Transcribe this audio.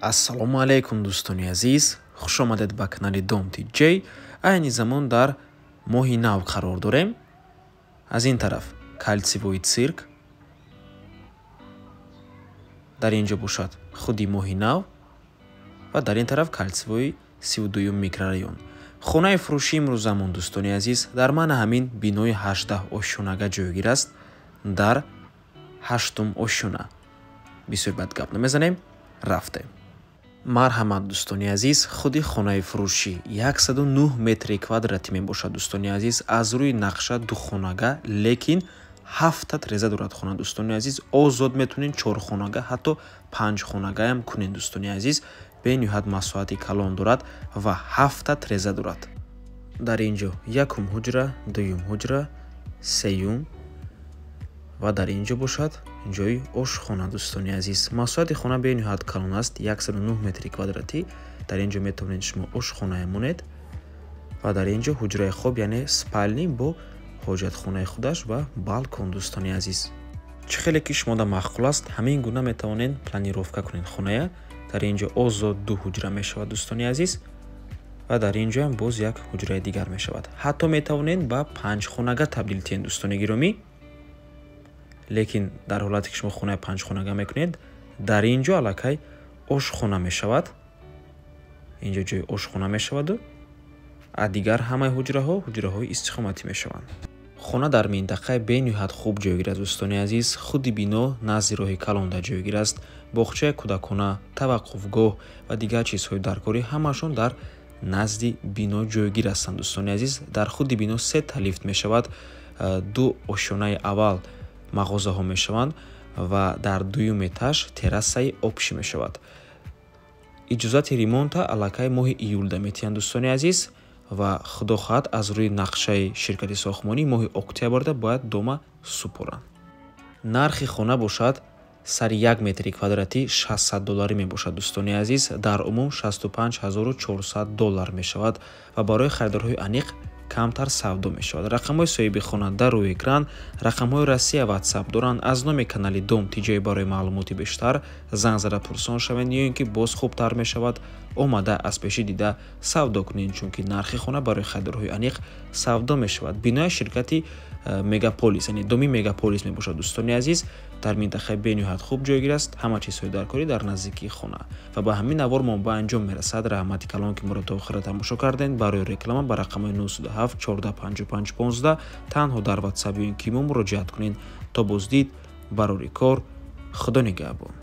Ассалому алайкум, дӯстони азиз, хуш омадед ба канали Дом TJ. Айни замон дар Моҳи Нав қарор дорем. Аз ин тараф кольцевой цирк, дар ин ҷо бошад худи Моҳи Нав ва дар ин тараф кольцевой 32-юм микрорайон. Хонаи фурӯшии имрӯзамон, дӯстони азиз, дар мана ҳамин бинои 18 ошёнага ҷойгир аст, дар ҳаштум ошёна. Бисёр бад гап намезанем, рафтем. Марҳамат, дӯстони азиз, худи хонаи фурӯшӣ 109 метри квадратӣ мебошад, дӯстони азиз. Аз рӯи нақша духонага, лекин ҳафта треза дорад хона, дӯстони азиз. Озод метавонед чорхонага, ҳатто панҷхонагаям кунед, дӯстони азиз. Бениҳоят масоҳати калон дорад ва ҳафта треза дорад. Дар ин ҷо якум ҳуҷра, дуюм ҳуҷра, сеюм ва дар ин ҷо бошад ҷои ошхона, дӯстони азиз. Масоҳати хона бениҳоят калон аст, 109 метри квадратӣ. Дар ин ҷо метавонед шумо ошхонае монед ва дар ин ҷо ҳуҷраи хоб, яъне спальни бо ҳоҷатхонаи худаш ва балкон, дӯстони азиз. Чӣ хеле ки шумода маъқул аст, ҳамин гуна метавонед планировка кунед хоная. Дар ин ҷо озод ду ҳуҷра мешавад, дӯстони азиз, ва дар ин ҷоам боз як ҳуҷраи дигар мешавад. Ҳатто метавонед ба панҷхонага табдил диҳед, дӯстони гиромӣ. Лекин дар ҳолате ки шумо хонаи панҷхонага мекунед, дар ин ҷо аллакай ошхона мешавад. Ин ҷо ҷои ошхона мешаваду а дигар ҳамаи ҳуҷраҳо ҳуҷраҳои истиқоматӣ мешаванд. Хона дар минтақаи бениҳоят хуб ҷойгир аст, дӯстони азиз. Худи бино назди роҳи калонда ҷойгир аст. Боғчаи кӯдакона, таваққуфгоҳ ва дигар чизҳои даркорӣ ҳамашон дар назди бино ҷойгир ҳастанд, дӯстони азиз. Дар худи бино сета лифт мешавад. Ду ошёнаи аввал мағозаҳо мешаванд ва дар дуюм этаж террасаи общий мешавад. Иҷозати ремонта аллакай моҳи июлда метиҳанд, дӯстони азиз, ва худо хоҳад, аз рӯи нақшаи ширкати сохтмонӣ моҳи октябрда бояд дома супоранд. Нархи хона бошад сари як метри квадратӣ 600 долларӣ мебошад, дӯстони азиз. Дар умум 65 400 доллар мешавад ва барои харидорҳои аниқ камтар савдо мешавад. Рақамҳои соҳиби хона дар рӯи экран, рақамҳои Россия Ватсап доранд. Аз номи канали Дом TJ барои маълумоти бештар занг зада пурсон шавед ё ин ки боз хубтар мешавад омада аз пешӣ дида савдо кунед, чунки нархи хона барои харидорҳои аниқ савдо мешавад. Бинои ширкати Мегаполис, яъне доми Мегаполис мебошад, дӯстони азиз. Дар минтақаи бениҳоят хуб ҷойгир аст, ҳама чизҳои даркорӣ дар наздикии хона. Ва ба ҳамин навор мо ба анҷом мерасад. Раҳмати калон, ки моро то охира тамошо кардем. Барои реклама ба рақамҳои 907 14 55 15 танҳо дар Ватсап ё ин ки мо муроҷиат кунед. То боздид, барори кор, худо нигаҳбон.